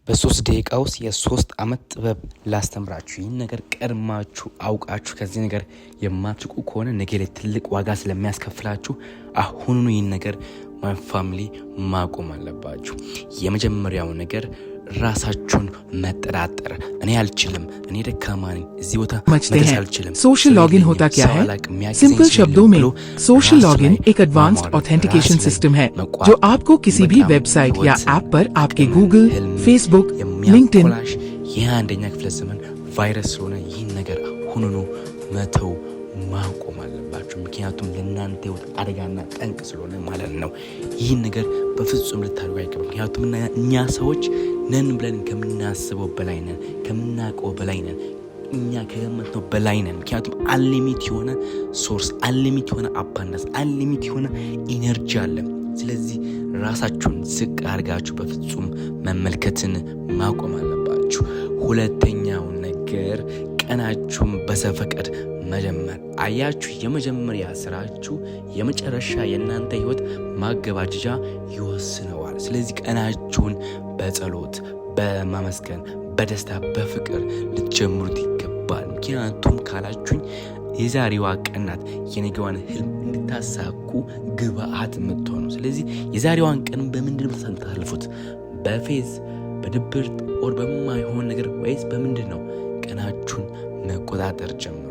በ3 ደቂቃ ውስጥ የ3 ዓመት ጥበብ ላስተምራችሁ። ይህን ነገር ቀድማችሁ አውቃችሁ ከዚህ ነገር የማትርቁ ከሆነ ነገ ላይ ትልቅ ዋጋ ስለሚያስከፍላችሁ አሁኑኑ ይህን ነገር፣ my family፣ ማቆም አለባችሁ። የመጀመሪያው ነገር ራሳችሁን መጠራጠር። እኔ አልችልም፣ እኔ ደካማ ነኝ፣ እዚህ ቦታ समझते መድረስ हैं አልችልም፣ सोशल ሰው लॉगिन የለኝም፣ होता क्या ሰው है? አላቅም፣ የሚያግዘኝ सिंपल ሰው शब्दों የለም में ብሎ सोशल ራስ लॉगिन ላይ एक एडवांस्ड ማሟረት፣ ऑथेंटिकेशन ራስ ላይ सिस्टम है जो መቋጠር आपको किसी भी በጣም वेबसाइट या ህይወትን፣ ऐप पर आपके አቅምን፣ गूगल, ህልምን फेसबुक, लिंक्डइन የሚያኮላሽ የአንደኛ ክፍለ ዘመን ቫይረስ ስለሆነ ይህን ነገር አሁኑኑ መተው ማቆም አለባችሁ። ምክንያቱም ለእናንተ ህይወት አደጋና ጠንቅ ስለሆነ ማለት ነው። ይህን ነገር በፍጹም ልታደርጉ አይገባም። ምክንያቱም እኛ ሰዎች ነን ብለን ከምናስበው በላይ ነን፣ ከምናውቀው በላይ ነን፣ እኛ ከገመትነው በላይ ነን። ምክንያቱም unlimited የሆነ source፣ unlimited የሆነ abundance፣ unlimited የሆነ energy አለ። ስለዚህ ራሳችሁን ዝቅ አድርጋችሁ በፍጹም መመልከትን ማቆም አለባችሁ። ሁለተኛው ነገር ቀናችሁን በዘፈቀድ መጀመር። አያችሁ፣ የመጀመሪያ ስራችሁ የመጨረሻ የእናንተ ህይወት ማገባደጃ ይወስነዋል። ስለዚህ ቀናችሁን በጸሎት፣ በማመስገን፣ በደስታ፣ በፍቅር ልትጀምሩት ይገባል። ምክንያቱም ካላችሁኝ የዛሬዋ ቀን ናት የነገዋን ህልም እንድታሳኩ ግብአት የምትሆነው። ስለዚህ የዛሬዋን ቀን በምንድን ነው የምታሳልፉት? በፌዝ፣ በድብርት or በማይሆን ነገር ወይስ በምንድን ነው? ቀናችሁን መቆጣጠር ጀምሩ።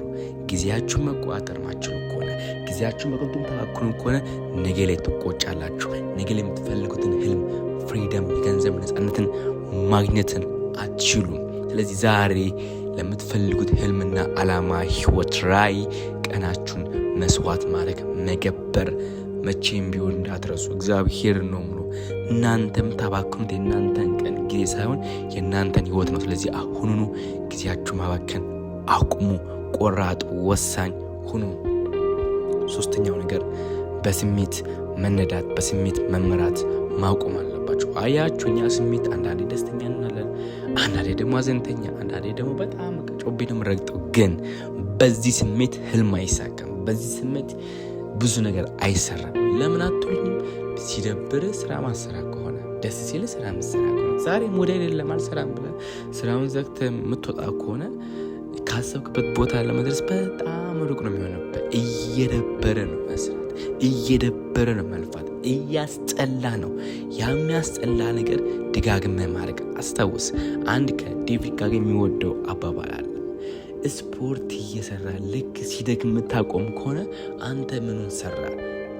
ጊዜያችሁን መቆጣጠር ማትችሉ ከሆነ፣ ጊዜያችሁን በከንቱ የምታባክኑ ከሆነ ነገ ላይ ትቆጫላችሁ። ነገ ላይ የምትፈልጉትን ህልም፣ freedom፣ የገንዘብ ነፃነትን ማግኘትን አትችሉም። ስለዚህ ዛሬ ለምትፈልጉት ህልምና ዓላማ፣ ህይወት፣ ራዕይ ቀናችሁን መስዋዕት ማድረግ፣ መገበር መቼም ቢሆን እንዳትረሱ። እግዚአብሔር ነው ምሎ እናንተ የምታባክኑት የእናንተን ቀን ጊዜ ሳይሆን የእናንተን ህይወት ነው። ስለዚህ አሁኑኑ ጊዜያችሁ ማባከን አቁሙ። ቆራጥ፣ ወሳኝ ሁኑ። ሶስተኛው ነገር በስሜት መነዳት፣ በስሜት መመራት ማቆም አለባችሁ። አያችሁ፣ እኛ ስሜት አንዳንዴ ደስተኛ እንሆናለን፣ አንዳንዴ ደግሞ አዘንተኛ፣ አንዳንዴ ደግሞ በጣም ጮቤ ነው የምንረግጠው። ግን በዚህ ስሜት ህልም አይሳካም። በዚህ ስሜት ብዙ ነገር አይሰራም። ለምን አትሉኝም? ሲደብር ስራ ማትሰራ ከሆነ፣ ደስ ሲል ስራ ምትሰራ ከሆነ፣ ዛሬ mood አይደለም አልሰራም ብለህ ስራውን ዘግተህ የምትወጣ ከሆነ ካሰብክበት ቦታ ለመድረስ በጣም ሩቅ ነው የሚሆንብህ። እየደበረ ነው መስራት፣ እየደበረ ነው መልፋት፣ እያስጠላ ነው። የሚያስጠላ ነገር ደጋግመህ ማድረግ። አስታውስ፣ አንድ ከዴቪድ ጋር የሚወደው አባባል አለ። ስፖርት እየሰራ ልክ ሲደክም የምታቆም ከሆነ አንተ ምኑን ሰራህ?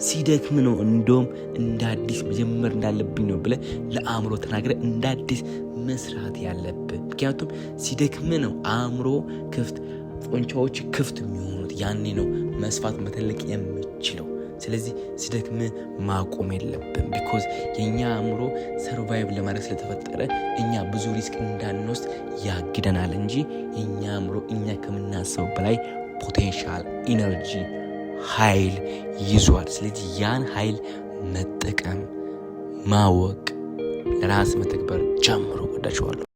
ሲደክም ነው እንደውም እንደ አዲስ መጀመር እንዳለብኝ ነው ብለህ ለአእምሮ ተናግረህ እንደ አዲስ መስራት ያለብህ። ምክንያቱም ሲደክም ነው አእምሮ ክፍት፣ ጡንቻዎች ክፍት የሚሆኑት፣ ያኔ ነው መስፋት መተለቅ የምችለው። ስለዚህ ሲደክም ማቆም የለብን። Because የእኛ አእምሮ survive ለማድረግ ስለተፈጠረ እኛ ብዙ risk እንዳንወስድ ያግደናል እንጂ የእኛ አእምሮ እኛ ከምናስበው በላይ potential፣ energy፣ ኃይል ይዟል። ስለዚህ ያን ኃይል መጠቀም፣ ማወቅ፣ ለራስ መተግበር ጀምሮ። ወዳችኋለሁ።